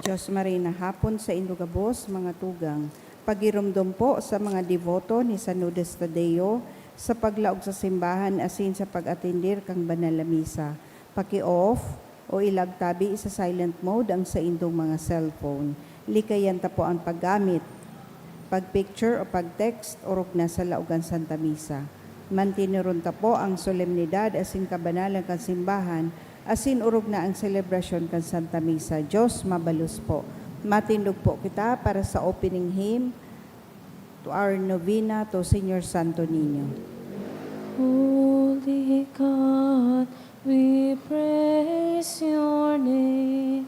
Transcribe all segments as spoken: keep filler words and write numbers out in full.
Dios Maria na hapon saindo gabos, mga tugang. Pagiromdom po sa mga deboto ni San Judas Tadeo sa paglaog sa simbahan asin sa pag-atender kan banal na misa. Paki-off o ilagtabi sa silent mode ang saindong mga cellphone. Likayan ta po ang paggamit, pag-picture o pag-text orog na sa laog kan Santa Misa. Mantinuron ta po ang solemnidad asin kabanalan kan simbahan asin orog na ang selebrasyon kan Santa Misa. Dios mabalos po. Matindog po kita para sa opening hymn to our novena to Señor Santo Niño. Holy God, we praise your name.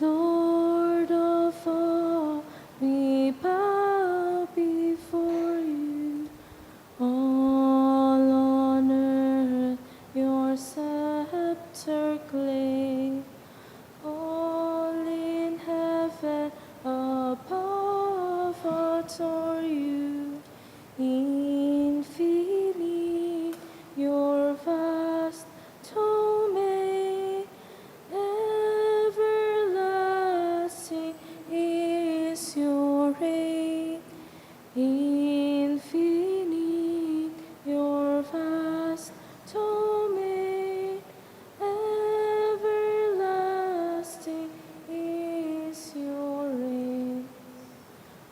Lord of all, we bow before you. All on earth your scepter claim. All in heaven above adore you. Infinite your vast domain, everlasting is your reign. Infinite your vast domain, everlasting is your reign.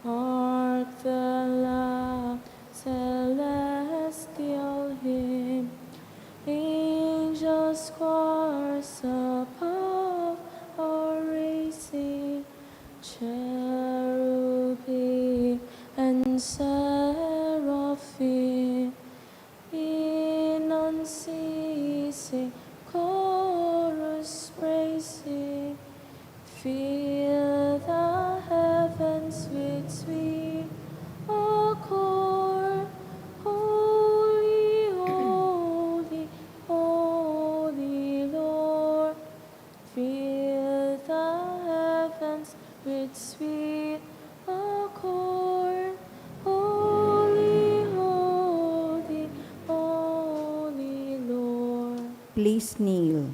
Hark the loud celestial hymn, angels choirs above are raising, cherubim and seraphim in unceasing chorus praising. Fill the heavens with sweet accord. Holy, holy, holy Lord. Fill the heavens with sweet accord. Holy, holy, holy Lord. Please kneel.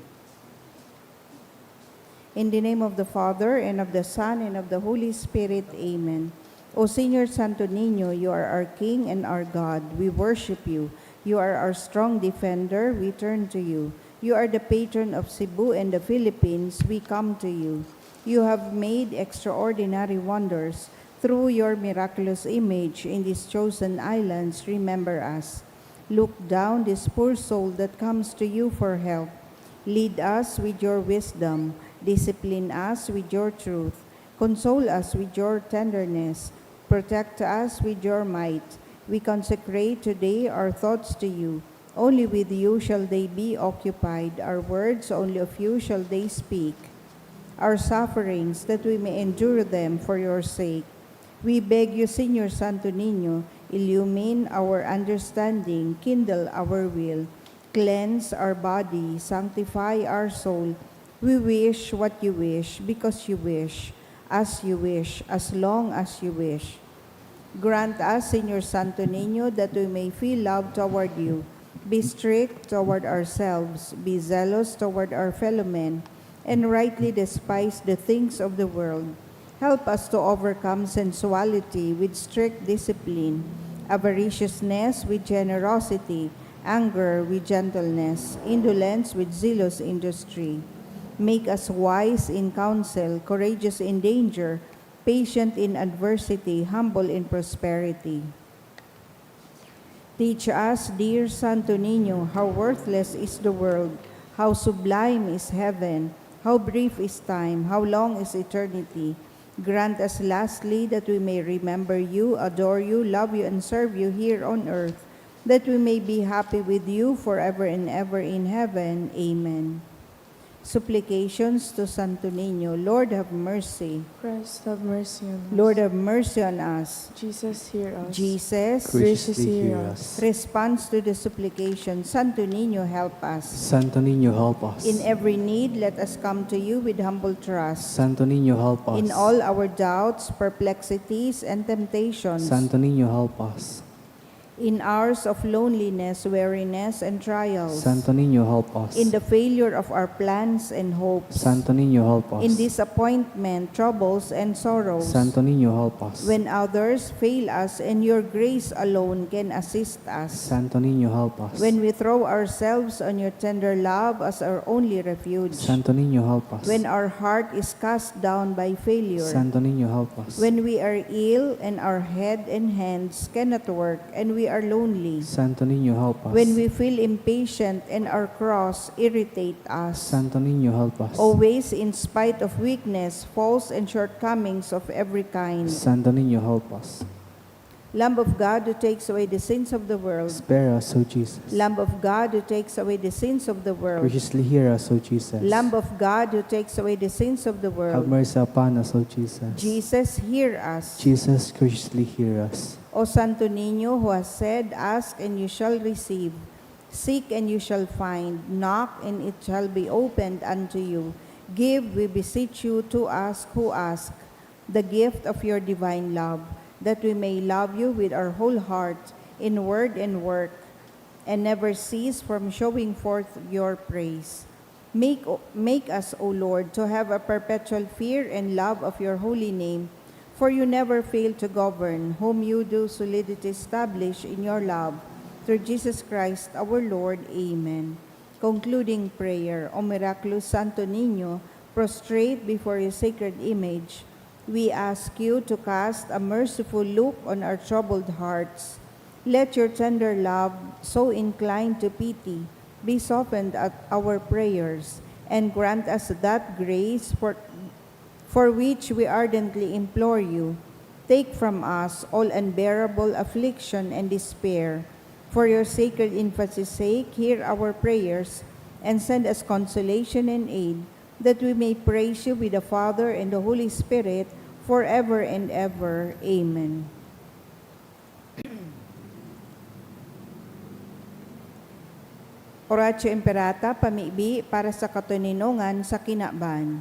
In the name of the Father, and of the Son, and of the Holy Spirit. Amen. O Señor Santo Niño, you are our King and our God. We worship you. You are our strong defender. We turn to you. You are the patron of Cebu and the Philippines. We come to you. You have made extraordinary wonders. Through your miraculous image in these chosen islands, remember us. Look down this poor soul that comes to you for help. Lead us with your wisdom. Discipline us with your truth. Console us with your tenderness. Protect us with your might. We consecrate today our thoughts to you. Only with you shall they be occupied. Our words, only of you shall they speak. Our sufferings, that we may endure them for your sake. We beg you, Señor Santo Niño, illumine our understanding, kindle our will, cleanse our body, sanctify our soul. We wish what you wish, because you wish, as you wish, as long as you wish. Grant us, Señor Santo Niño, that we may feel love toward you, be strict toward ourselves, be zealous toward our fellow men, and rightly despise the things of the world. Help us to overcome sensuality with strict discipline, avariciousness with generosity, anger with gentleness, indolence with zealous industry. Make us wise in counsel, courageous in danger, patient in adversity, humble in prosperity. Teach us, dear Santo Niño, how worthless is the world, how sublime is heaven, how brief is time, how long is eternity. Grant us lastly that we may remember you, adore you, love you, and serve you here on earth, that we may be happy with you forever and ever in heaven. Amen. Supplications to Santo Niño. Lord, have mercy. Christ, have mercy on us. Lord, have mercy on us. Jesus, hear us. Jesus, graciously hear us. Response to the supplication. Santo Niño, help us. Santo Niño, help us. In every need, let us come to you with humble trust. Santo Niño, help us. In all our doubts, perplexities, and temptations. Santo Niño, help us. In hours of loneliness, weariness, and trials. Santo Niño, help us. In the failure of our plans and hopes. Santo Niño, help us. In disappointment, troubles, and sorrows. Santo Niño, help us. When others fail us and your grace alone can assist us. Santo Niño, help us. When we throw ourselves on your tender love as our only refuge. Santo Niño, help us. When our heart is cast down by failure. Santo Niño, help us. When we are ill and our head and hands cannot work and we are lonely. Santo Niño, help us. When we feel impatient and our cross irritate us. Santo Niño, help us. Always, in spite of weakness, faults, and shortcomings of every kind. Santo Niño, help us. Lamb of God who takes away the sins of the world. Spare us, O Jesus. Lamb of God who takes away the sins of the world. Graciously hear us, O Jesus. Lamb of God who takes away the sins of the Have world. Mercy upon us, O Jesus. Jesus, hear us. Jesus, graciously hear us. O Santo Niño who has said, "Ask and you shall receive. Seek and you shall find. Knock and it shall be opened unto you." Give, we beseech you, to us who ask, the gift of your divine love, that we may love you with our whole heart, in word and work, and never cease from showing forth your praise. Make, make us, O Lord, to have a perpetual fear and love of your holy name, for you never fail to govern, whom you do solidly establish in your love, through Jesus Christ our Lord. Amen. Concluding prayer. O miraculous Santo Niño, prostrate before your sacred image, we ask you to cast a merciful look on our troubled hearts. Let your tender love, so inclined to pity, be softened at our prayers, and grant us that grace for, for which we ardently implore you. Take from us all unbearable affliction and despair. For your sacred infancy's sake, hear our prayers, and send us consolation and aid, that we may praise you with the Father and the Holy Spirit, forever and ever. Amen. Oratio Imperata, pamibi para sa katoninongan sa kinaban.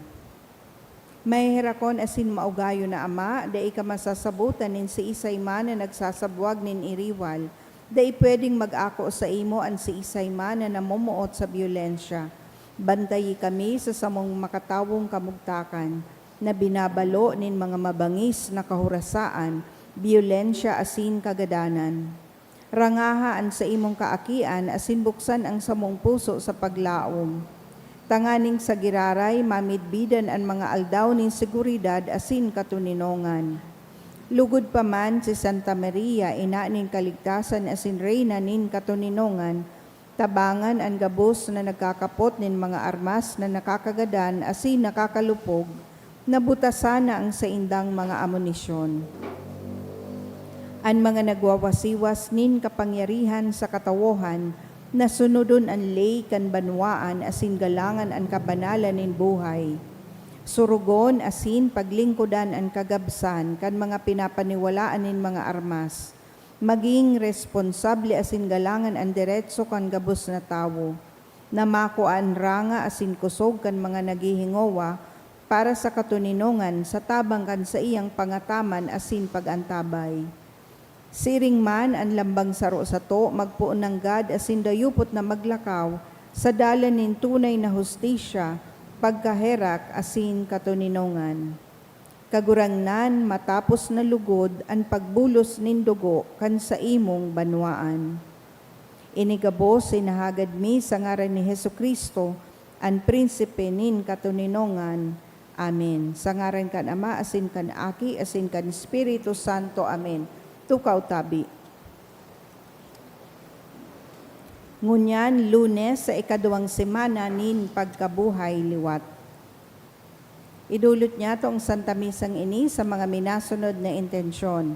Maheherakon asin maugayon na Ama, dai ka masasabotan nin siisay man na nagsasabwag nin iriwal. Dai pwedeng mag-ako saimo an siisay man na namomoot sa byolensya. Bantayi kami sa samong makatawong kamugtakan, na binabalo nin mga mabangis na kahorasaan, byolensya asin kagadanan. Rangaha an saimong kaakian asin buksan ang samong puso sa paglaom, tanganing sa giraray mamidbidan an mga aldaw nin seguridad asin katoninongan. Lugod pa man si Santa Maria, ina nin kaligtasan asin reyna nin katoninongan, tabangan an gabos na nagkakapot nin mga armas na nakakagadan asin nakakalupog, na butasan na ang saindang mga amunisyon. An mga nagwawasiwas nin kapangyarihan sa katawohan, na sunodon an ley kan banwaan asin galangan an kabanalan nin buhay. Surugon asin paglingkodan an kagabsan kan mga pinapaniwalaan nin mga armas. Maging responsable asin galangan an deretso kan gabos na tawo, na makua an ranga asin kosog kan mga naghihingowa para sa katoninongan sa tabang kan saiyang pangataman asin pag-antabay. Siring man an lambang saro sato magpoon nanggad asin dayupot na maglakaw sa dalan nin tunay na hustisya, pagkaherak asin katoninongan. Kagurangnan, matapos na lugod an pagbulos nin dugo kan saimong banwaan. Ini gabos inahagad mi sa ngaran ni Jesu-Cristo, an Prinsipe nin katoninongan. Amen. Sa ngaran kan Ama, asin kan Aki, asin kan Espiritu Santo. Amen. Tukaw tabi. Ngunyan, Lunes sa ikaduwang semana nin pagkabuhay liwat. Idulot niyato ang Santa Misang ini sa mga minasunod na intensyon.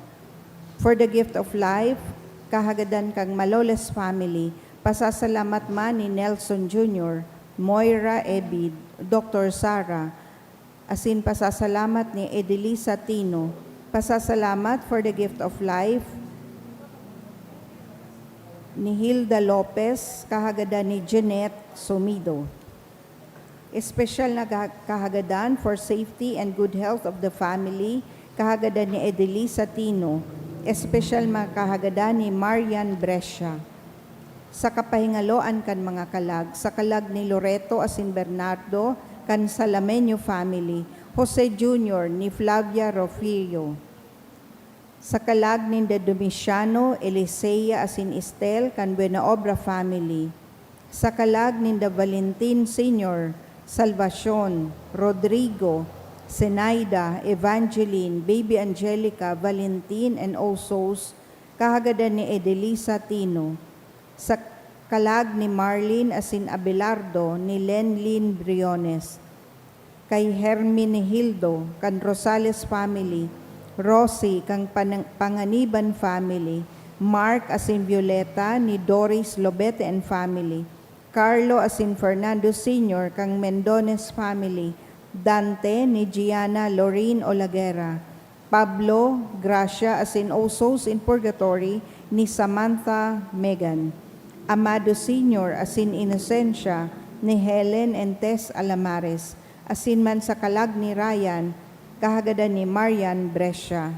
For the gift of life, kahagadan kan Maloles family, pasasalamat man ni Nelson Junior, Moira Ebid, Doctor Sara, asin pasasalamat ni Edelisa Tino. Pasasalamat for the gift of life ni Hilda Lopez, kahagadan ni Jeanette Sumido. Espesyal na ga-, kahagadan for safety and good health of the family, kahagadan ni Edelisa Tino. Espesyal mga kahagadan ni Marian Brescia. Sa kapahingaloan kan mga kalag, sa kalag ni Loreto asin Bernardo kan Salamenio family, Jose Junior ni Flavia Rofillo. Sa kalag ninda Domiciano, Elisea asin Estel kan Buenaobra family. Sa kalag ninda Valentin Senior, Salvacion, Rodrigo, Zenaida, Evangeline, Baby Angelica, Valentin, and Osos, kahagadan ni Edelisa Tino. Sa kalag ni Marlene asin Abelardo ni Lenlin Briones. Kay Herminihildo kan Rosales family, Rosie kan Pan-, Panganiban family, Mark asin Violeta ni Doris Lobete and family, Carlo asin Fernando Senior kan Mendones family, Dante ni Gianna Lorraine Olaguera, Pablo, Gracia asin Osos in Purgatory ni Samantha Megan, Amado Senior asin Inocencia ni Helen and Tess Alamares, asin man sa kalag ni Ryan, kahagadan ni Marian Brescia.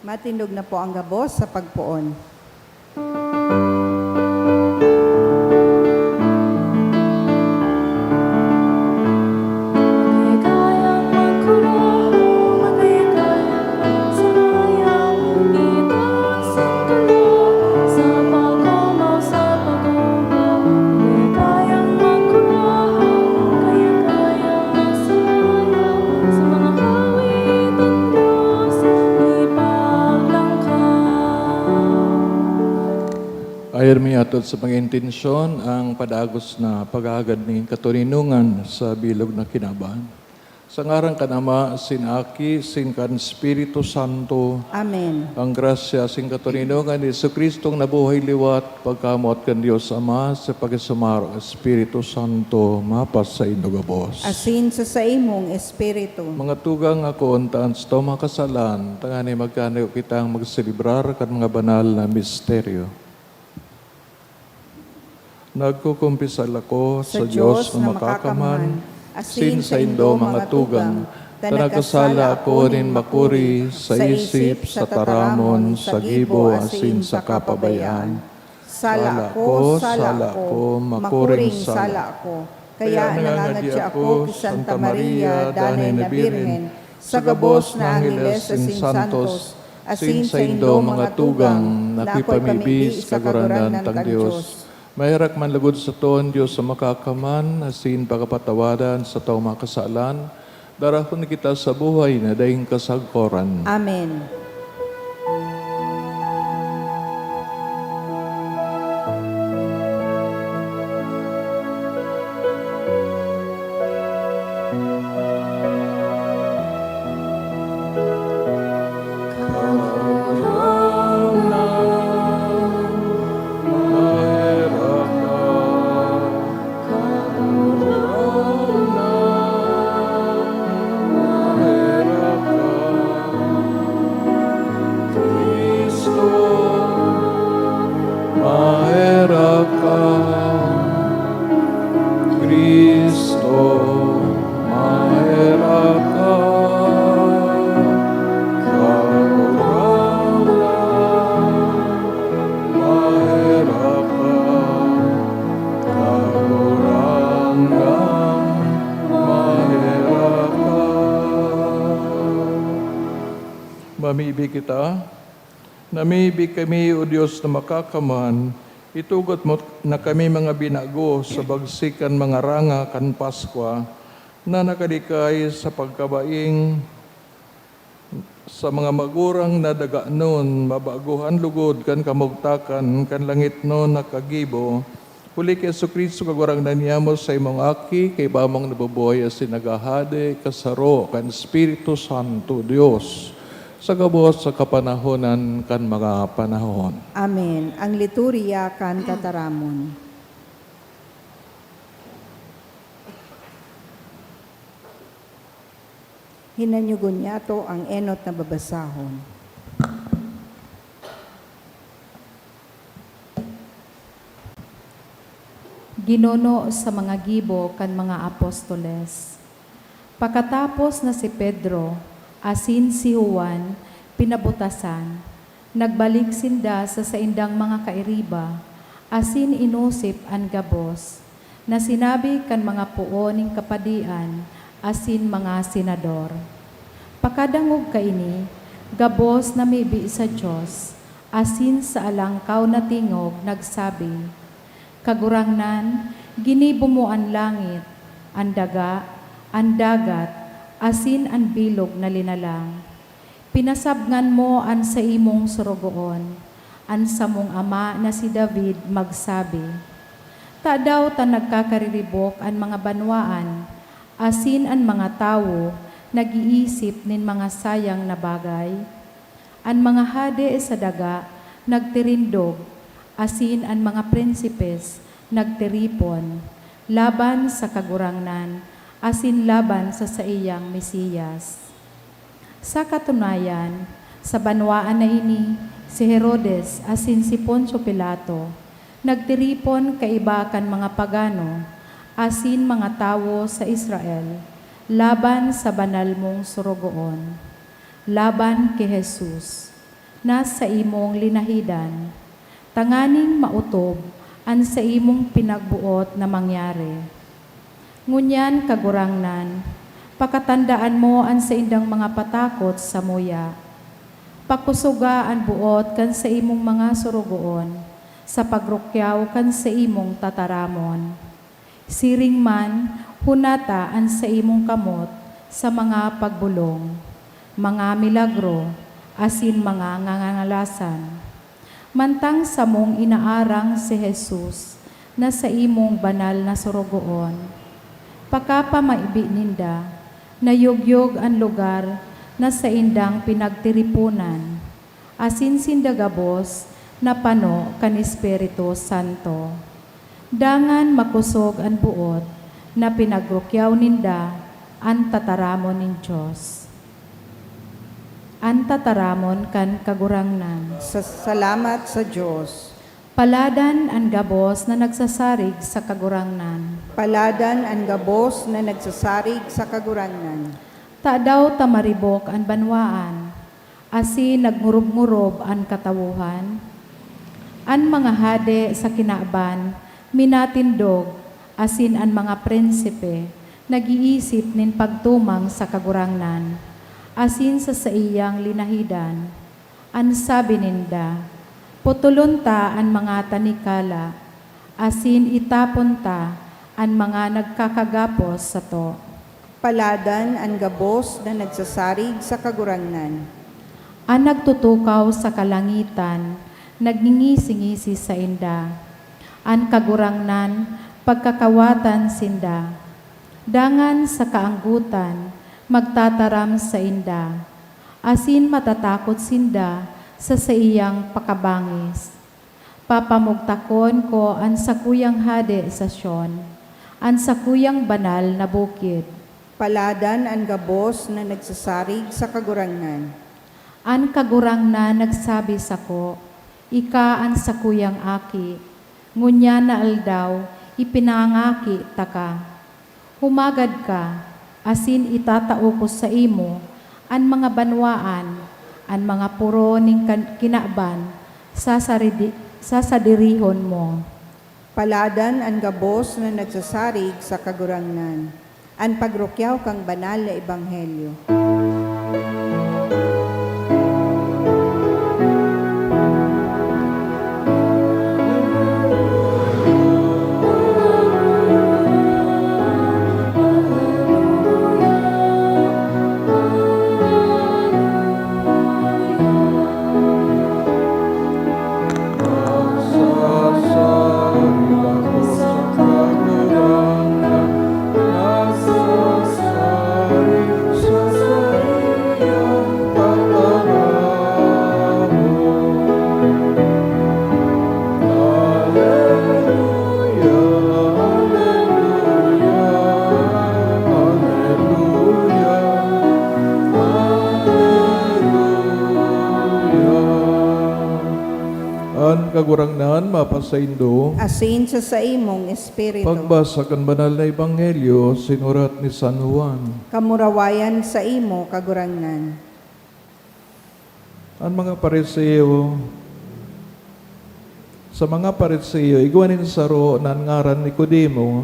Matindog na po ang gabos sa pagpoon. Matod sa mga intensyon, ang padagos na paghahagad nin katoninongan sa bilog na kinaban. Sa ngaran kan Ama, sin Aki, sin kan Espiritu Santo. Amen. Ang grasya sin katoninongan ni Jesu-Cristong nabuhay liwat, pagkamoot kan Dios Ama, sa pakisumaro kan Espiritu Santo, mapasaindo gabos. Asin sa saimong espiritu. Mga tugang, ako untaan sa mga kasalan, tanganing magkanayo kitang magselebrar kan mga banal na misteryo. Nagkukumpisal ako sa Dios na makakamhan, asin saindo, mga tugang, ta nagkasala ako nin makuri sa isip, sa taramon, sa gibo, asin sa kapabayaan. Sala ko, sala ko, makuring sala ko. Kaya nangangadya ako ki Santa Maria, Danay na Birhen, sa gabos na angheles asin santos, asin saindo, mga tugang, na ako'y pamibi sa Kagurangnan tang Dios. Maherak man logod sato an Dios na makakamhan, asin pakapatawadan sa satong mga kasalan, darahon kita sa buhay na daing kasagkoran. Amen. Maherak ka, Cristo, maherak ka, Kagurangnan, maherak ka, Kagurangnan, maherak ka. Mamibi kita. Namibi kami, O Dios na makakamhan, itugot mo na kami mga binago sa bagsik kan mga ranga kan Paskwa, na nakalikay sa pagkabaing sa mga magurang na daganon, mabago an lugod kan kamugtakan kan langitnon na kagibo, huli ki Jesu-Cristo, Kagurangnan niamo, saimong Aki, kaiba mong nabubuhay asin naghahade, kasaro kan Espiritu Santo, Dios, sa gabos sa kapanahonan kan mga panahon. Amen. Ang liturya kan tataramon. Hinanyugon niyato ang enot na babasahon. Ginuno sa mga gibo kan mga apostoles. Pakatapos na si Pedro asin si Juan pinabutasan, nagbalik sinda sa saindang mga kairiba asin inosip an gabos na sinabi kan mga poon nin kapadian asin mga senador. Pakadangog kaini, gabos namibi sa Dios, asin sa alangkaw na tingog nagsabi, "Kagurangnan, ginibo mo an langit, an daga, an dagat, asin an bilog na linalang. Pinasabngan mo an saimong sorogoon, an samong ama na si David magsabi, 'Tadaw ta nagkakariribok an mga banwaan, asin an mga tawo nag-iisip nin mga sayang na bagay?' An mga hade sa daga nagtirindog, asin an mga prinsipes nagtiripon laban sa Kagurangnan asin laban sa saiyang Mesiyas. Sa katunayan, sa banwaan na ini, si Herodes asin si Poncio Pilato nagtiripon kaiba kan mga pagano asin mga tawo sa Israel laban sa banal mong sorogoon, laban ki Jesus, na saimong linahidan, tanganing maotob an saimong pinagboot na mangyari. Ngunyan, Kagurangnan, pakatandaan mo an saindang mga patakot samuya. Pakosoga an boot kan saimong mga sorogoon sa pagrukyaw kan saimong tataramon. Siring man, hunata an saimong kamot sa mga pagbolong, mga milagro, asin mga ngangangalasan. Mantang samong inaarang si Jesus na saimong banal na sorogoon, pakapamaibi ninda, nayugyog an lugar na saindang pinagtiriponan, asin sinda gabos napano kan Espiritu Santo. Dangan makosog an boot na pinagrukyaw ninda an tataramon nin Dios. An tataramon kan Kagurangnan. Sa salamat sa Dios. Paladan an gabos na nagsasarig sa Kagurangnan. Paladan an gabos na nagsasarig sa Kagurangnan. Tadaw ta maribok an banwaan, asin nagngurub-ngurub an katawohan? An mga hade sa kinaban minatindog, asin an mga prinsipe nag-iisip nin pagtumang sa Kagurangnan asin sa saiyang linahidan. An sabi ninda, "Putolon ta an mga tanikala, asin itapon ta an mga nagkakagapos sato." Paladan an gabos na nagsasarig sa Kagurangnan. An nagtutukaw sa kalangitan nagngingisi-ngisi sainda. An Kagurangnan pagkakawatan sinda. Dangan sa kaanggotan magtataram sainda, asin matatakot sinda sa saiyang pakabangis. Papamugtakon ko an sakuyang hade sa Sion, an sakuyang banal na bukid. Paladan an gabos na nagsasarig sa Kagurangnan. An Kagurangnan nagsabi sako, "Ika an sakuyang aki, ngunyan na aldaw ipinangaki taka." Humagad ka, asin itatao ko saimo an mga banwaan, an mga poro nin kan-, kinaban, sasaridi-, sasadirihon mo. Paladan an gabos na nagsasarig sa Kagurangnan, an pagrukyaw kan banal na ebanghelyo. An Kagurangnan mapasaindo. Asin sa saimong espiritu. Pagbasa kan Banal na Ebanghelyo sinurat ni San Juan. Kamurawayan saimo, Kagurangnan. An mga Pariseo, sa mga Pariseo, igwa nin saro na an ngaran Nicodemo,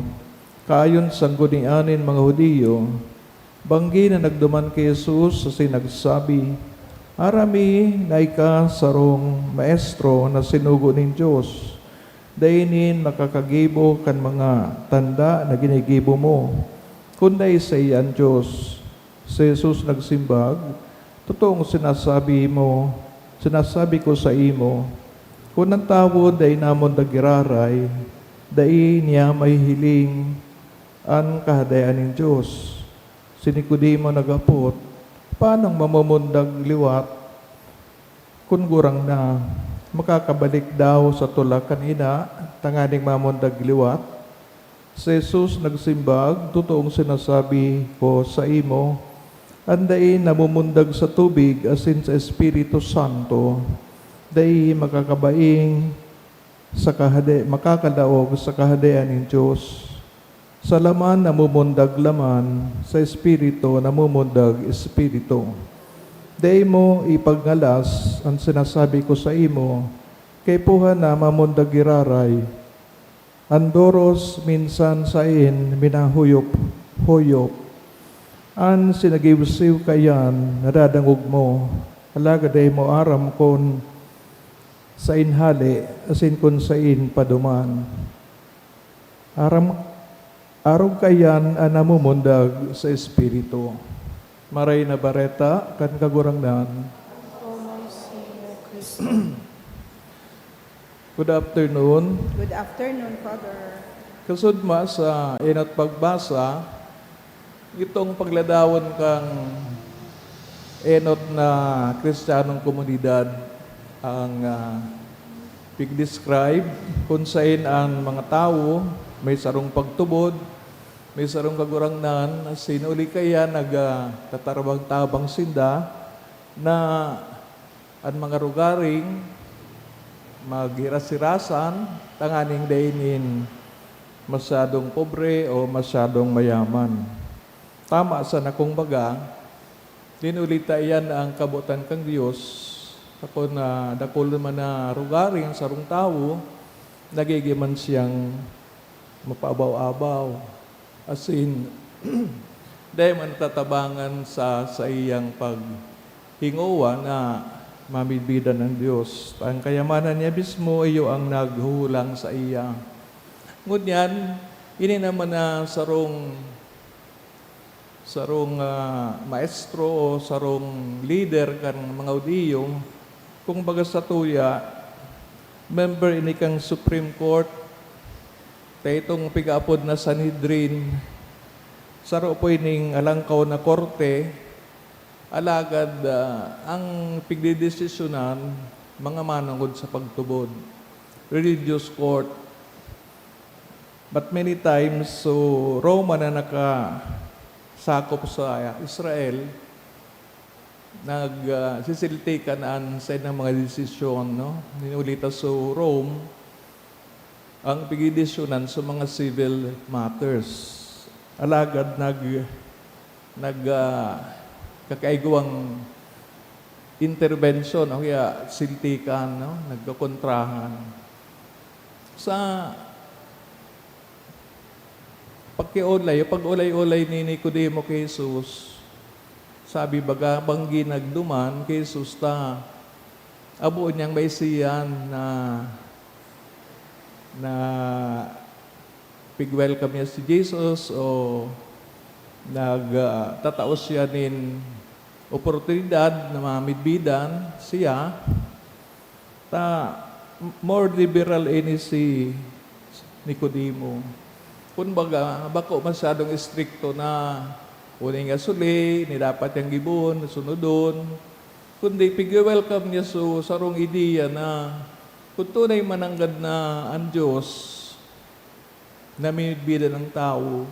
kaayon sanggunian nin mga Judio, banggi na nagduman ki Jesus asin nagsabi, "Aram mi na ika sarong maestro na sinugo nin Dios, dai nin makakagibo kan mga tanda na ginigibo mo, kun dai saiya an Dios." Si Jesus nagsimbag, "Totoong sinasabi mo, sinasabi ko saimo, kun an tawo dai namundag giraray, dai niya mahihiling an Kahadean nin Dios." Si Nicodemo naghapot, "Paanong mamumundag liwat? Kun gurang na, makakabalik daw sa tulak kan ina tanganing mamundag liwat?" Si Jesus nagsimbag, "Totoong sinasabi ko saimo, an dai namumundag sa tubig asin sa Espiritu Santo, dai makakabaing sa kahade-, makakalaog sa Kahadean nin Dios. Sa laman namumundag laman, sa Espiritu namumundag espiritu. Dai mo ipagngalas an sinasabi ko saimo, kaipuhan na mamundag giraray. An doros minsan saen minahuyop-huyop. An sinagibsiw kaiyan nadadangog mo, alagad dai mo aram kun saen hale asin kun saen paduman. Aram, arog kaiyan an namumundag sa Espiritu." Maray na Bareta kan Kagurangnan. Poon si Cristo. Good afternoon. Good afternoon, Father. Kasudma sa enot pagbasa, itong pagladawon kan enot na Kristiyanong komunidad ang, ah, pig-describe kun saen an mga tawo may sarong pagtubod, may sarong kagurangnan, asin huli kaiyan nagtatarabang-tabang sinda na an mga rogaring maghirasirasan tanganing dai nin masyadong pobre o masyadong mayaman. Tama sana kung baga, dinulita iyan ang kabotan kan Dios, asin na dakul man na rogaring an sarong tawo, nagigin man siyang mapaabaw-abaw. Asin, dai man natatabangan sa saiyang paghingowa na mamidbidan an Dios. An kayamanan niya mismo iyo ang naghuhulang saiya. Ngunyan, ini naman na sarong, sarong, ah, maestro o sarong lider kan mga Judio, kung baga sa tuya, member ini kan Supreme Court, ta itong pigaapod na Sanhedrin, saro po ining alangkaw na korte, alagad, ah, ang pigdedesisyonan, mga manongod sa pagtubod, religious court. But many times, so, Roma na nakasakop sa Israel, nag, ah, sisiltikan an saindang mga desisyon, no? Dinulita sa Rome, ang pigdedesisyonan sa mga civil matters. Alagad nag-, nag, ah, kakaigwang interbensyon o kaya siltikan, no? Nagkakontrahan. Sa pakiolay, o pag-olay-olay ni Nicodemo ki Jesus, sabi baga, banggi nagduman ki Jesus ta habo niyang maisiyan na, na pig-welcome niya si Jesus o nag, ah, tatao siya nin oportunidad na mamidbidan siya, ta m-, more liberal ini si Nicodemo. Kumbaga, bako masyadong estrikto na, "Uni nga suli, ini dapat yang gibohon, sunodon." Kundi pigwe-welcome niya so sarong ideya na kun tunay man nanggad na an Dios namimidbidan an tawo,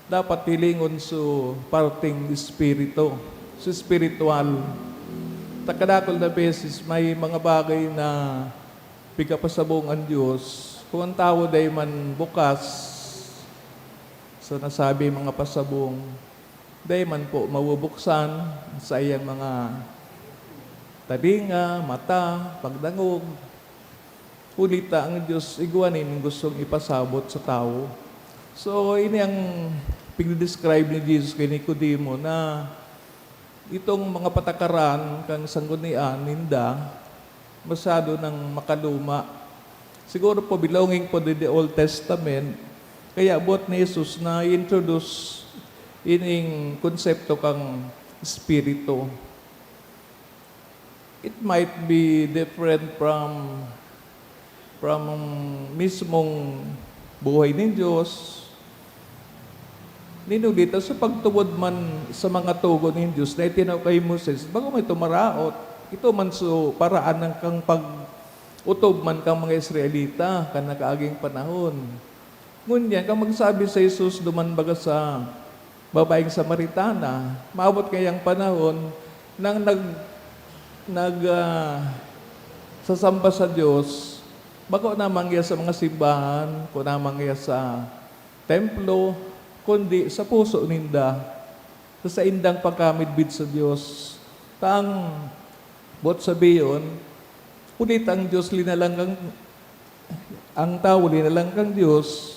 dapat hilingon so parteng espiritu, so espiritual. Ta kadakul na beses may mga bagay na pigkapasabong an Dios, kun an tawo dai man bukas sa nasabing mga pasabong, dai man po mabubuksan an saiyang mga talinga, mata, pagdangog. Huli ta an Dios igwa nin gustong ipasabot sa tawo. So, ini ang pigde-describe ni Jesus ki Nicodemo na itong mga patakaran kan sanggunian ninda masyado nang makaluma. Siguro po belonging po in the Old Testament, kaya boot ni Jesus na i-introduce ining konsepto kan espiritu. It might be different from, from mismong buhay nin Dios. Dinulita sa pagtubod man sa mga tugon nin Dios na itinao ki Moises, bako man ito maraot. Ito man so paraan nang kan pag-otob man kan mga Israelita kan nakaaging panahon. Ngunyan, kan magsabi si Jesus duman baga sa babaeng Samaritana, maabot kaya an panahon nang nag-, nag-, ah, sasamba sa Dios, bako lamang iya sa mga simbahan, bako lamang iya sa templo, kundi sa puso ninda, sa saindang pagkamidbid sa Dios. Ta ang boot sabihon, huli ta an Dios linalang kan, an tawo linalang kan Dios,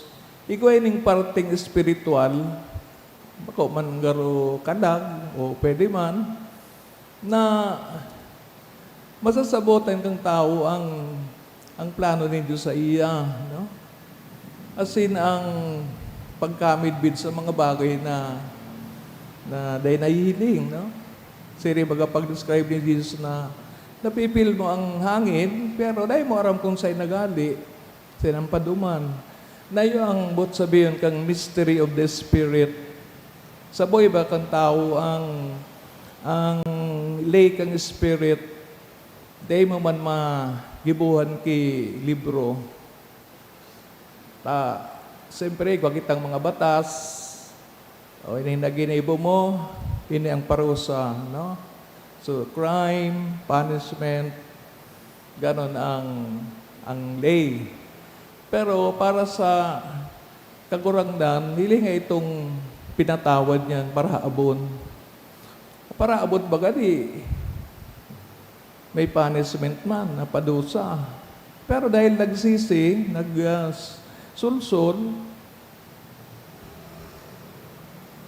igwa ining parteng espiritual, bako man garo kalag o pwede man, na masasabotan kan tawo ang, ang plano nin Dios saiya, no? Asin ang pagkamidbid sa mga bagay na, na dai nahihiling, no? Siring baga pag-describe ni Jesus na Napipil mo ang hangin, pero dai mo aram kung saan nagali, saan ang paduman. Na iyo ang buot sabihon kang mystery of the Spirit. Sa buhay ba kan tawo ang, ang lay kang Spirit, dai mo man magibohan ki libro. Ta, siyempre, igwa kitang mga batas. O, ini na ginibo mo, ini ang parusa, no? So, crime, punishment, ganon ang, ang lay. Pero para sa Kagurangnan, hili nga itong pinatawad niyan parahabon. Parahabon baga di may punishment man, napadusa. Pero dahil nagsisi, nag, ah, sulsol,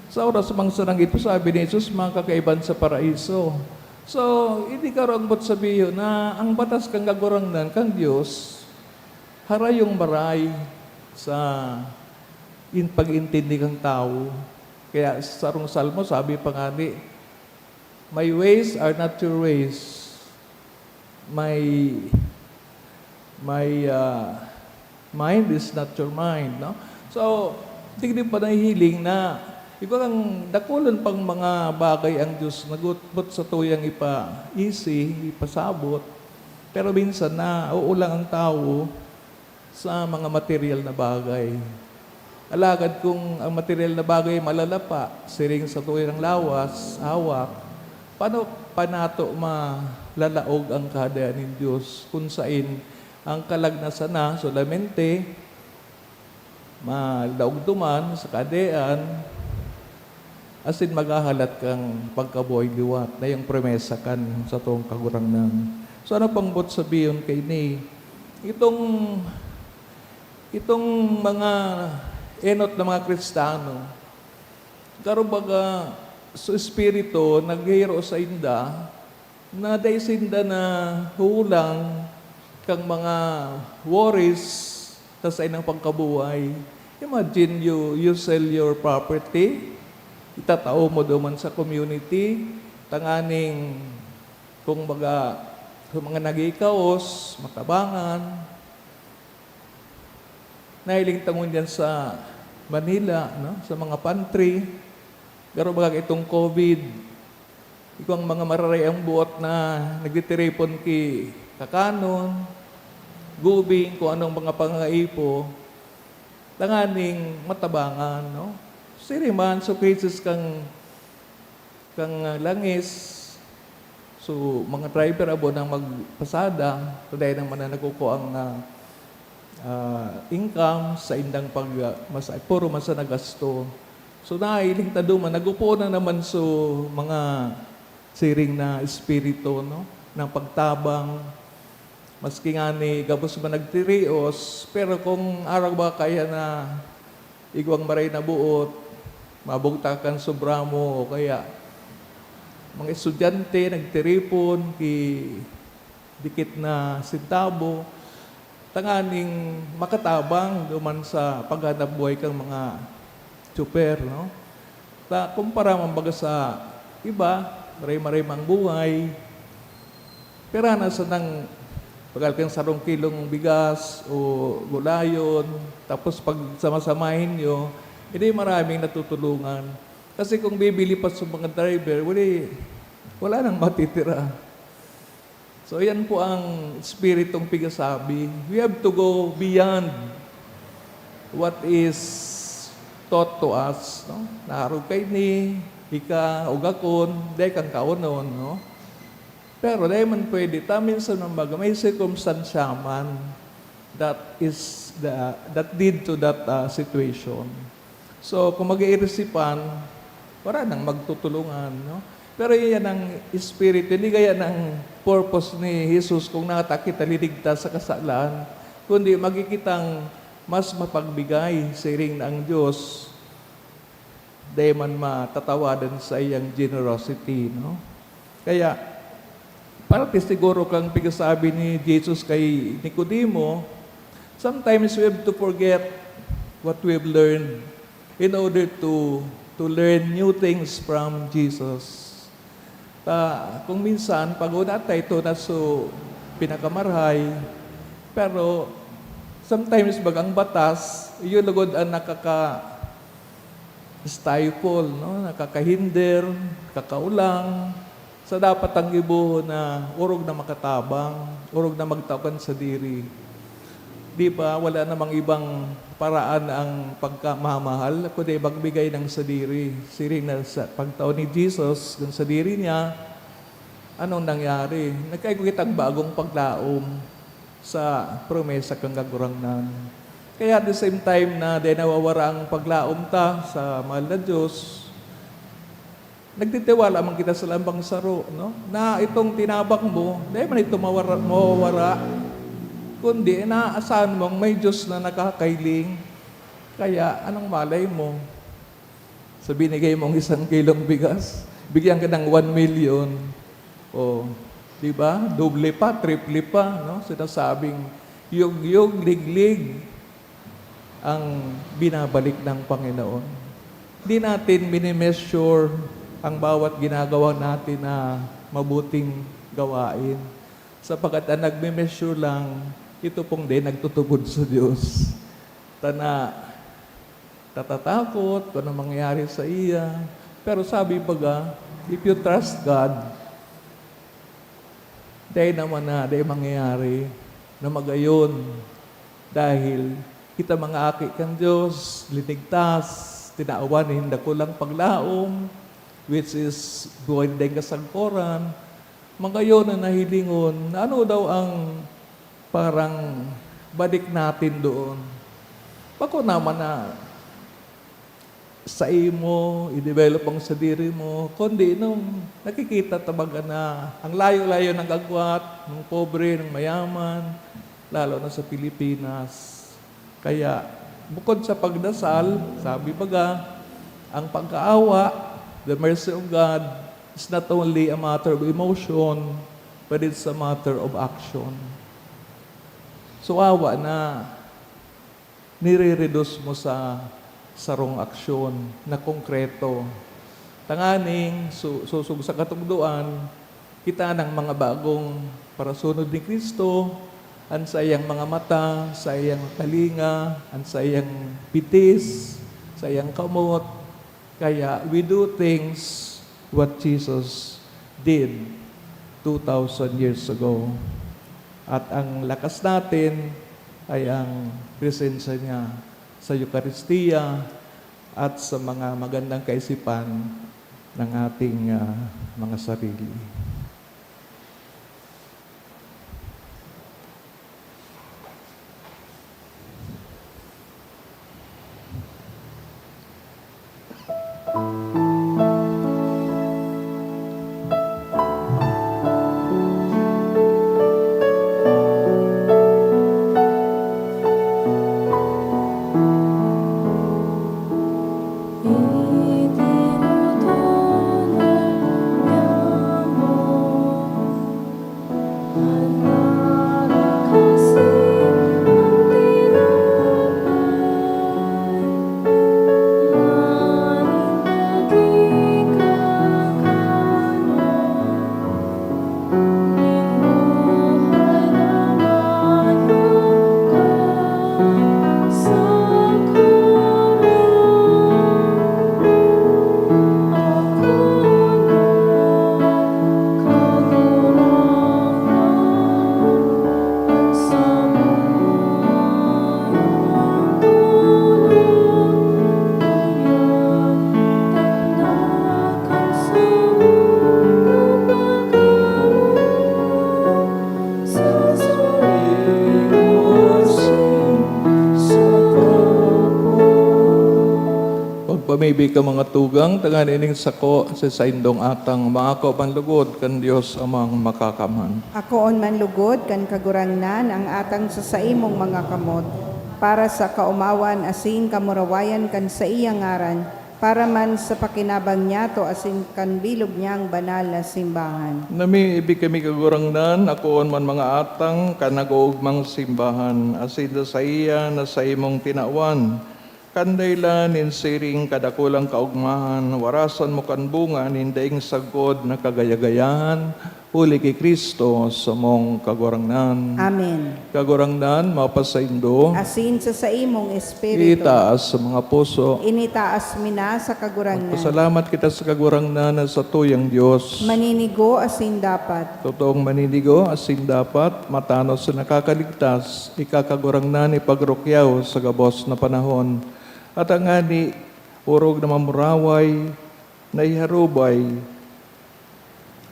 sa oras mang sanang ito, sabi ni Jesus, makakaiban sa paraiso. So, hindi karong bot sabihon na ang batas kan Kagurangnan, kan Dios, harayong maray sa in-, pag-intindi kan tawo. Kaya sa sarong salmo, sabi pa ngani, "My ways are not your ways. My, my, ah, mind is not your mind," no? So, digdi pa nahihiling na igwa kang dakulon pang mga bagay ang Dios nagutbot sa tuyang ipaisi, ipasabot. Pero minsan, nauulang ang tawo sa mga material na bagay. Alagad kung ang material na bagay malalapa, siring sa tuwirang lawas, hawak, paano pa nato malalaog ang Kahadean nin Dios, kun sain ang kalag na sana solamente malaog duman sa Kahadean, asin maghahalat kang pagkabuhay liwat na yung promesa kan satong Kagurangnan. So, ano pang bot sabihon kaini? Itong, itong mga enot na mga Kristiyano, garo baga sa espiritu, naghihiro sainda, na dai sinda nahuhulang kan mga worries sa saindang pagkabuhay. Imagine you, you sell your property, itatao mo duman sa community, tanganing, kung baga, sa mga nagkakaos, matabangan. Nahiling ta ngunyan sa Manila, no? Sa mga pantry. Garo baga itong COVID, igwang mga mararay ang buot na nagtitiripon ki kakanon, gubing, kung anong mga pangaipo, tanganing matabangan, no? Siring man, so cases kang, kang, ah, langis. So, mga driver abo nang magpasada, so dai naman na nagkukuang, ah, ah, income sa indang pag, ah, masa-, puro man sa nagasto. So, nahiling ta duman, nag-upo na naman so mga siring na espiritu, no, ng pagtabang. Maski ngani gabos man nagtirios, pero kung arog ba kaya na igwang maray na buot, mabugtak kan sobra mo, o kaya mga estudyante nagtiripon ki dikit na sentabo, tanganing makatabang duman sa paghanap buhay kang mga tsuper, no? Ta, kumpara man baga sa iba, maray-maray mang buhay, pira na sanang, pagal kang sarong kilong bigas o gulayon, tapos pag sama-samahin nyo, hindi maraming natutulungan. Kasi kung bibili pa sa mga driver, wala, wala nang matitira. So, yan po ang Espiritong pigasabi. We have to go beyond what is taught to us, no? Naarog kaini, ika, ugakon, dai kang kaonon, no? Pero dai man pwede, ta minsan man baga, may sirkumstansya man that is the, that lead to that, ah, situation. So, kung mag-iirisipan, wala nang magtutulungan, no? Pero iyan ang espiritu, hindi gaya ng purpose ni Jesus kung nata kita liligtas sa kasalan, kundi magigitang mas mapagbigay, siring na ang Diyos dai man matatawadan sa iyang generosity, no? Kaya, parte siguro kang pigasabi ni Jesus kay Nicodemo, sometimes we have to forget what we've learned in order to, to learn new things from Jesus. Ta, kung minsan, pag una tayo, ito na so pinakamarhay. Pero, sometimes, bagang batas, iyo lugod ang nakaka-stifle, no? Nakakahinder, kakaulang, sa dapat ang gibohon na orog na makatabang, orog na magtao kan sadiri. Di ba, wala namang ibang paraan ang pagkamamahal, kundi magbigay ng sadiri. Siring na sa pagtao ni Jesus, kung sadiri niya, anong nangyari? Nagkaigwa kitang bagong paglaom sa promesa kan Kagurangnan. Kaya at the same time na dai nawawara ang paglaom ta sa mahal na Diyos, nagtitiwala man kita sa lambang saro, no? Na itong tinabang mo, dai man ito mawara-, mawawara, kundi inaasahan mong may Diyos na nakakailing. Kaya, anong malay mo? Sa binigay mong isang kilong bigas, bigyan ka ng one million. O, di ba? Doble pa, triple pa, no? Sinasabing, yug-yug, liglig ang binabalik ng Panginoon. Di natin mini-measure ang bawat ginagawa natin na mabuting gawain. Sapagkat ang nagme-measure lang, ito pong di nagtutubod sa Diyos. Tana, tatatakot kung anong mangyayari sa iya. Pero sabi baga, if you trust God, dai naman na, dai mangyayari na magayon. Dahil kita mga aki kan Dios, linigtas, tinawan nin dakulang paglaom, which is buhay na daing kasagkoran, magayon na nahilingon na ano daw ang parang balik natin doon. Bako naman na saimo, i-develop ang sadiri mo, kundi nung nakikita ta baga na ang layo-layo ng agwat, ng pobre, ng mayaman, lalo na sa Pilipinas. Kaya, bukod sa pagdasal, sabi baga, ang pagkaawa, the mercy of God, is not only a matter of emotion, but it's a matter of action. So, awa na nire-reduce mo sa sarong aksyon na konkreto. Tanganing su-, sosog sa katugdoan, kita ng mga bagong parasunod ni Cristo, an saiyang mga mata, saiyang talinga, an saiyang bitis, saiyang kamot. Kaya, we do things what Jesus did two thousand years ago. At ang lakas natin ay ang presensya niya sa Eukaristia at sa mga magandang kaisipan ng ating, ah, mga sarili. Pagpamibi ka, mga tugang, tanganing sako sa saindong atang, mangako man lugod kan Dios Amang Makakamhan. Akoon man lugod kan Kagurangnan ang atang sa saimong mga kamot, para sa kaomawan asin kamurawayan kan saiyang ngaran, para man sa pakinabang niyato asin kan bilog niyang banal na simbahan. Namiibi kami, Kagurangnan, akoon man mga atang kan nag-oogmang simbahan, asin sa saiya na saimong tinawan, Kan dahelan nin siring kadakulang kaogmahan, warasan mo kan bunga nin daing sagkod na kagayagayahan, huli ki Cristo, samong Kagurangnan. Amen. Kagurangnan, mapasaindo. Asin sa saimong espiritu. Itaas sa mga puso. Initaas mi na sa Kagurangnan. Magpasalamat kita sa Kagurangnan na satuyang Dios. Maninigo asin dapat. Totoong maninigo asin dapat, matanos na nakakaligtas, ika Kagurangnan, ipagrukyaw sa gabos na panahon. At tangani, orog na mamuraway, naiharubay,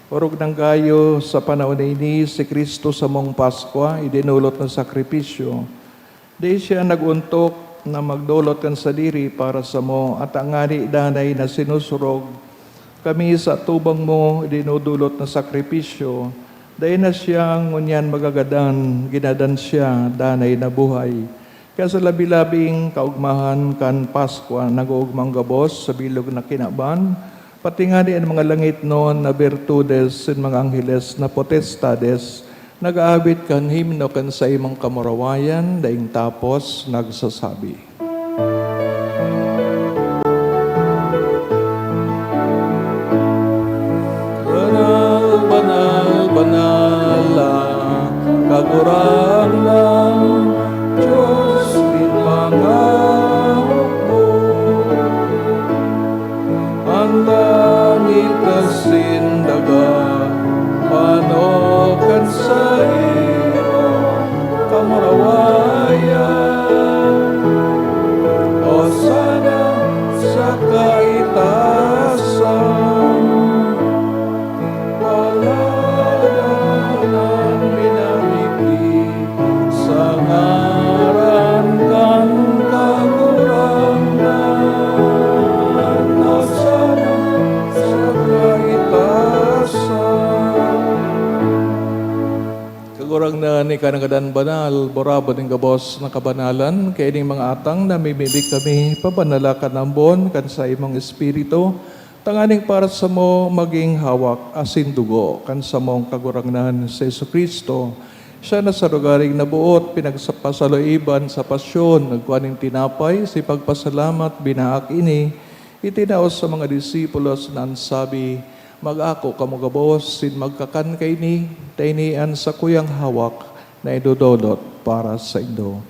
orog nang gayo sa panahon na ini si Cristo samong Paskwa, idinolot na sakripisyo. Dai siya nag-ontok na magdolot kan sadiri para samo, at tangani danay na sinusurog kami sa atubang mo dinodolot na sakripisyo. Dai na siya ngunyan magagadan, ginadan siya danay na buhay. Kaya sa labi-labing kaogmahan kan Paskwa, nag-oogmang gabos sa bilog na kinaban, pati ngani an mga langitnon na birtudes nin mga angheles na potestades, nag-aawit kan himno kan saimong kamurawayan, daing tapos nagsasabi, "Banal, banal, banal, Kagurangnan, Dios nin mga hukbo. An langit asin daga, panukan saimo kamurawayan. Hosana sa kaitaasan. Paladan an minamigti sa ngaran kan Kagurangnan, Hosana sa kaitaasan." Kagurangnan, ika nagadan banal, burabod nin gabos na kabanalan, kaining mga atang namimibi kami, pabanala kan ambon kan saimong Espiritu, tanganing para samo magin hawak asin dugo kan samong Kagurangnan, si Jesu-Cristo. Siya na sa lugaring naboot, pinagpasaloiban sa pasyon, nagkua nin tinapay, si pagpasalamat, binaak ini, itinao sa mga disipulos na an sabi, "Mag-ako kamo gabos, sin magkakan kaini, ta ini an sakuyang hawak na idodolot para saindo."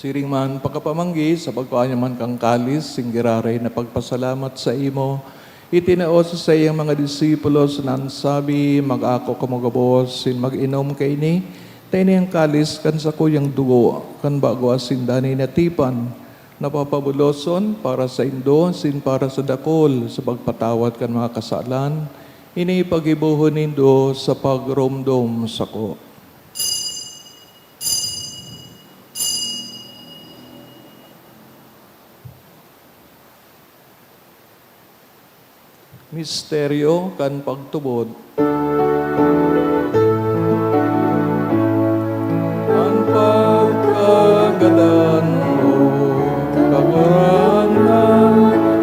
Siring man, pakapamanggi sa pagkua niya man kan kalis, sing giraray na pagpasalamat saimo, itinao sa saiyang mga disipulos na an sabi, "Mag-ako kamo gabos, sin mag-inom kaini, ta ini an kalis kan sakuyang dugo, kan bago asin danay na tipan, na papabuloson para saindo asin para sa dakul sa pagpatawad kan mga kasalan. Ini paggibohon nindo sa pagromdom sako." Misteryo kan pagtubod. An pagkagadan mo, Kagurangnan,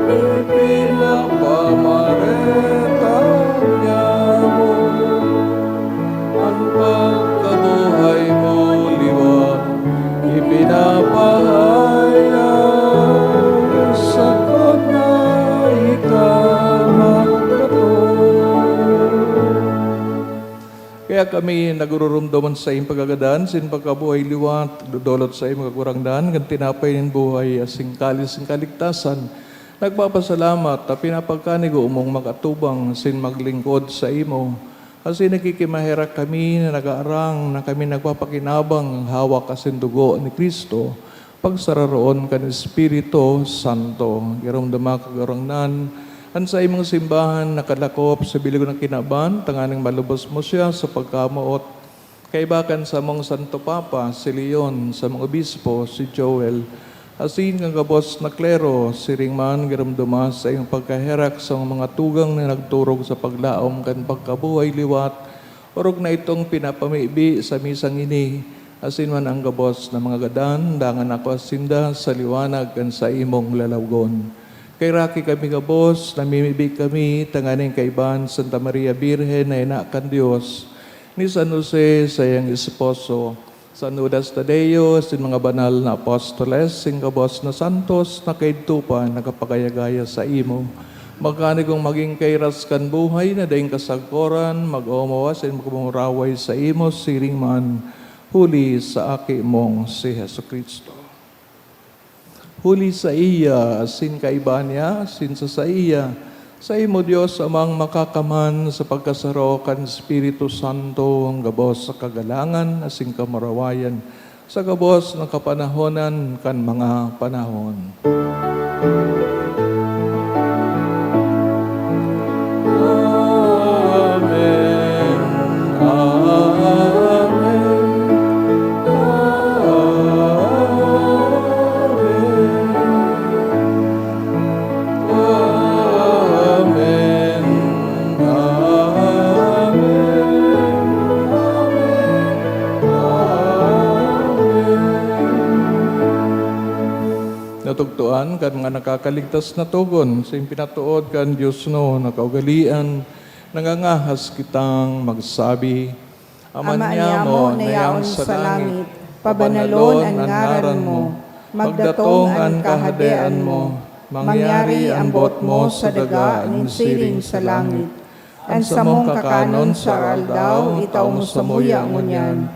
ipinapamareta niamo. An pagkabuhay mo liwat, ipinapahayag, sagkod na ika magkatoo. Kaya kami nagururumdom an saiyang pagkagadan, sin pagkabuhay liwat, dodolot saimo, Kagurangnan, kan tinapay nin buhay, asin kalis nin kaligtasan. Nagpapasalamat ta pinapagkanigo mong mag-atubang asin maglingkod saimo. Asin nakikimaherak kami na nagaarang na kami nagpapakinabang hawak asin dugo ni Cristo, pagsararoon kan Espiritu Santo. Giromdoma, Kagurangnan, an saimong simbahan nakalakop sa bilog na kinaban, tanganing malubos mo siya sa pagkamoot. Kaiba kan samong Santo Papa, si Leon, samong obispo, si Joel, asin kan gabos na klero, siring man giromdoma sa iyong pagkaherak sa mga tugang na nagturog sa paglaom kan pagkabuhay liwat, orog na itong pinapamibi sa misang ini, asin man ang gabos na mga gadan, dangan ako sinda sa liwanag kan saimong lalawgon. Kaheraki kami gabos, namimibi kami tanganing kaibahan Santa Maria Birhen na ina kan Dios, ni San Jose, saiyang esposo, San Judas Tadeo, asin mga banal na apostoles, asin gabos na santos na kaidto pa nakapagaya-gaya saimo. Magkanigong magin kairas kan buhay na daing kasagkoran, mag-omaw asin magmumuraway saimo siring man, huli sa Aki mong si Jesu-Cristo. Huli saiya, asin kaiba niya, asin sa saiya, saimo, Dios Amang Makakaman, sa pagkasaro kan Espiritu Santo, an gabos sa kagalangan asin kamurawayan, sa gabos na kapanahonan kan mga panahon. Amen. Amen. Amen. Amen. Amen. Amen. Natugtuan kan mga nakakaligtas na togon sa pinatood kan diosnon na kaugalean, nangangahas kitang magsabi, Ama niamo na yaon sa langit, pabanalon an ngaran mo, magdatong an kahadean mo, mangyari an boot mo sa daga nin siring sa langit. An samong kakanon sa aroaldaw, itao mo samuya ngunyan.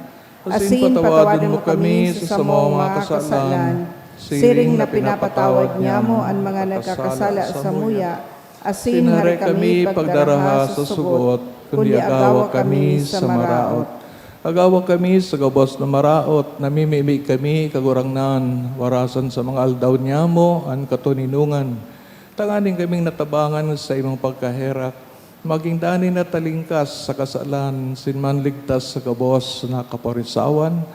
Asin patawadon mo kami sa samong mga kasalan, siring na pinapatawad niamo an mga nagkakasala samuya. Asin hare kami pagdaraha sa sugot, kundi agawa kami sa maraot. Agawa kami sa gabos na maraot, namimibi kami, Kagurangnan, warasan sa mga aldaw niamo an katoninongan, tanganing kaming natabangan sa imong pagkaherak, magin danay na talingkas sa kasalan, asin manligtas sa gabos na kaparisawan,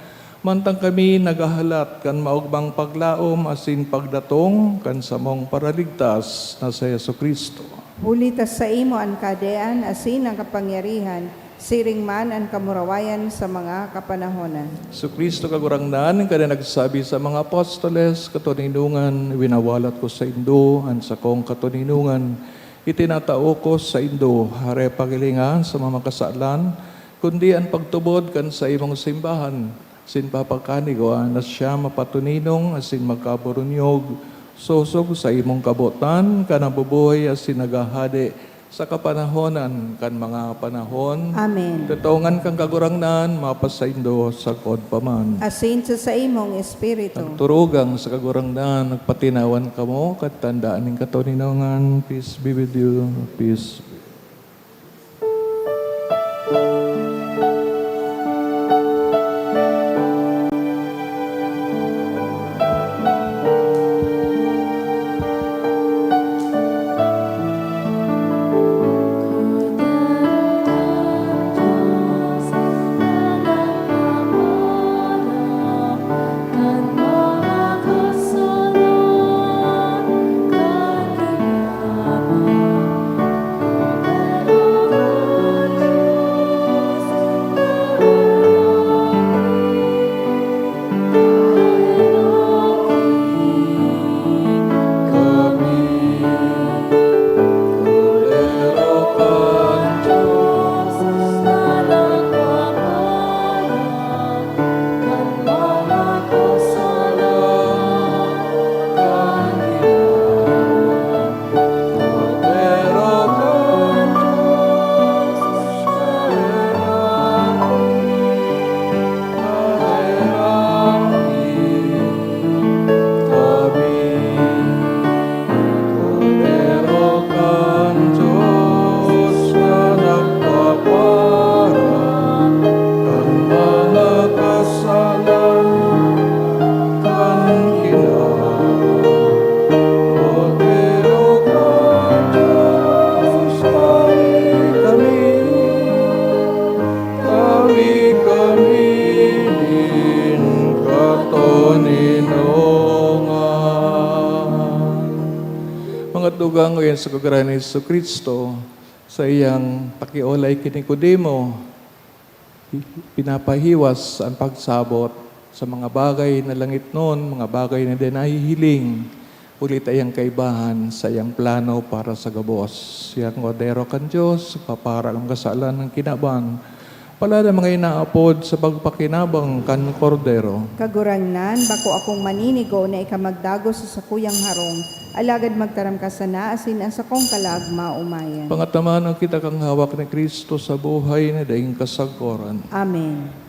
mantang kami naghahalat kan maogmang paglaom asin pagdatong kan samong Paraligtas na si Jesu-Cristo. Huli ta saimo an kahadean asin an kapangyarihan, siring man an kamurawayan sa mga kapanahonan. Jesu-Cristo, Kagurangnan, ika na nagsabi sa mga apostoles, "Katoninongan, winawalat ko saindo an sakong katoninongan. Itinatao ko saindo, hare paghilinga sa mga makasalan, kundi an pagtubod kan saimong simbahan." Asin papakanigoan na siya mapatoninong asin magkaburunyog, sosog sa imong kabotan, ka nabubuhay asin naghahade sa kapanahonan kan mga panahon. Amen. Totongan kan Kagurangnan, mapasaindo sagkod pa man. Asin sa saimong espiritu. Nagturugang sa Kagurangnan, nagpatinawan kamo, katandaan nin katoninongan. Peace be with you. Peace. Kami, kami nin katoninongan. Mga tugang, ngayon sa Kagurangnan ni Jesu-Cristo, sa iyang pakiolay ki Nicodemo, pinapahiwas an pagsabot sa mga bagay na langitnon, mga bagay na di nahihiling, Huli ta iyang kaibahan sa iyang plano para sa gabos. Siyang Kordero kan Dios, papara ang kasalan ng kinaban. Palad ang mga inaapod sa pagpakinabang kan Kordero. Kagurangnan, bako akong maninigo na ika magdagos sa sakuyang harong, alagad magtaram ka sana asin ang sakong kalag maomayan. Pangataman ang kita kang hawak ni Cristo sa buhay na daing kasagkoran. Amen.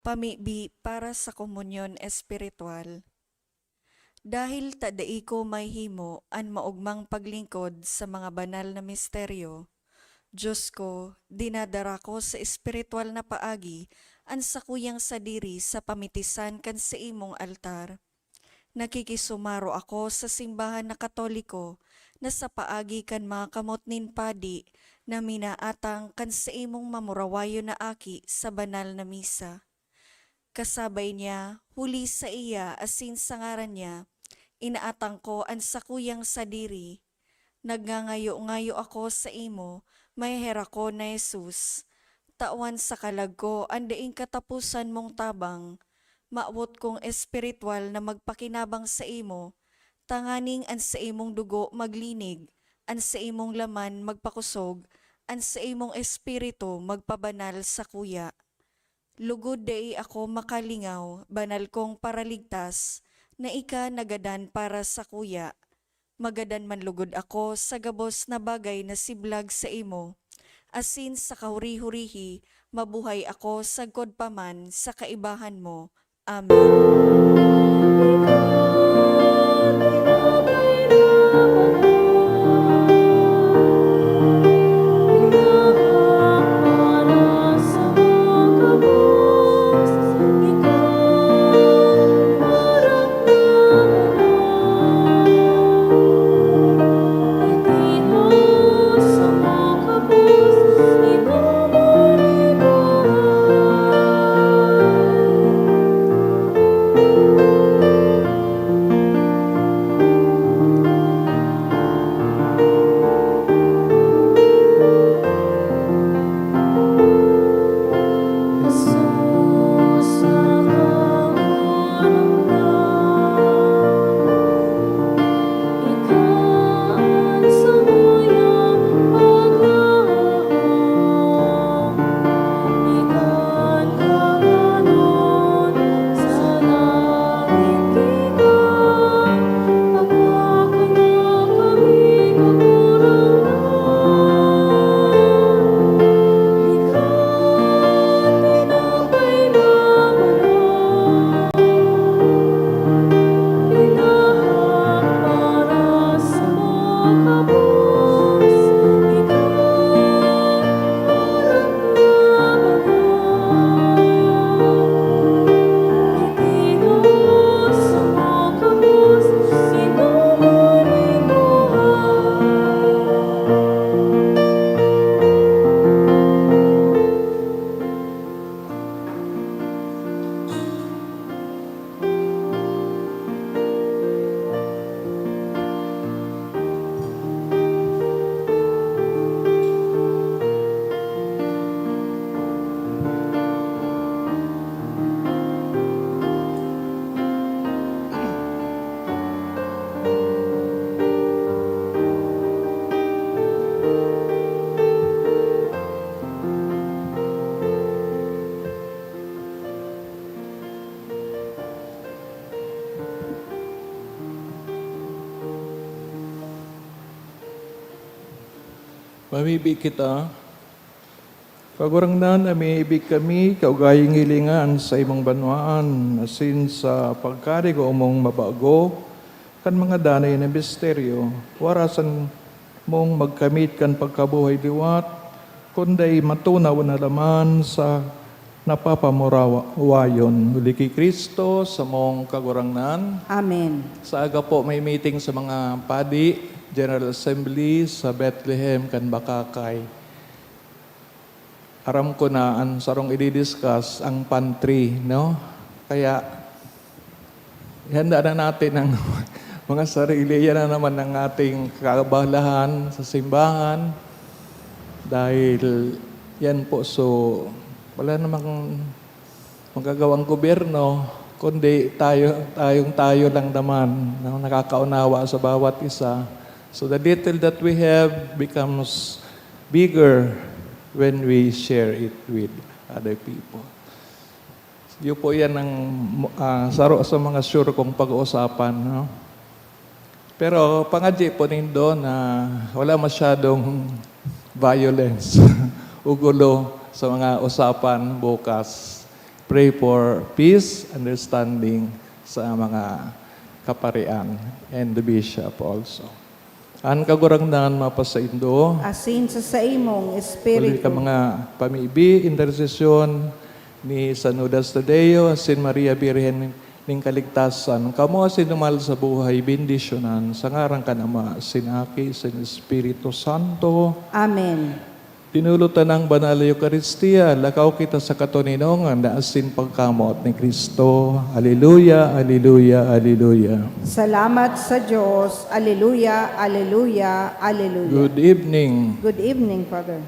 Pamibi para sa komunyon espiritual. Dahil ta dai ko mahimo an maogmang paglingkod sa mga banal na misteryo, Dios ko, dinadara ko sa espiritual na paagi an sakuyang sadiri sa pamitisan kan saimong altar. Nakikisumaro ako sa simbahan na Katoliko na sa paagi kan mga kamot nin padi na minaatang kan saimong mamurawayon na aki sa banal na misa. Kasabay niya, huli saiya asin sa ngaran niya, inaatang ko an sakuyang sadiri. Nagngangayo-ngayo ako saimo, maheherakon na Jesus. Tawan sa kalag ko an daing kataposan mong tabang. Mawot kong espiritual na magpakinabang saimo, tanganing an saimong dugo maglinig, an saimong laman magpakosog, an saimong espiritu magpabanal sakuya. Lugod dai ako makalingaw, banal kong Paraligtas, na ika nagadan para sakuya. Magadan man lugod ako sa gabos na bagay na siblag saimo, asin sa kahuri-hurihi mabuhay ako sagkod pa man sa kaibahan mo. Amen. Mamibi kita. Kagurangnan, namimibi kami, kaugayang hilinga an saimong banwaan, asin sa pagkanigo mong mabago kan mga danay na misteryo, warasan mong magkamit kan pagkabuhay liwat, kundi matunaw na laman sa napapamurawayon. Huli ki Cristo, samong Kagurangnan. Amen. Sa aga po may meeting sa mga padi, General Assembly sa Bethlehem kan Bacacay. Aram ko na an sarong i-discuss, ang pantry, no? Kaya, ihanda na natin ang mga sarili. Yan na naman ang ating kaabalahan sa simbahan. Dahil yan po, so, wala namang magagawang gobyerno, kundi tayo, tayong tayo lang naman na nakakaunawa sa bawat isa. So the little that we have becomes bigger when we share it with other people. Yun po yan ang, ah, saro sa mga sure kong pag-uusapan, no? Pero pangadyi po nindo na wala masyadong violence o gulo sa mga usapan bukas. Pray for peace, understanding sa mga kaparian and the bishop also. An Kagurangnan mapasaindo. Asin sa saimong Huli ka espiritu. Mga pamibi, intersesyon ni San Judas Tadeo, asin Maria Birhen ning Kaligtasan, kamo asin dumal sa buhay, bendisyonan sa ngaran kan Ama, asin Aki, asin Espiritu Santo. Amen. Dinulotan ang Banal na Eukaristia, lakaw kita sa katoninongan na asin pagkamoot ni Cristo. Aleluya, aleluya, aleluya. Salamat sa Diyos. Aleluya, aleluya, aleluya. Good evening. Good evening, Father.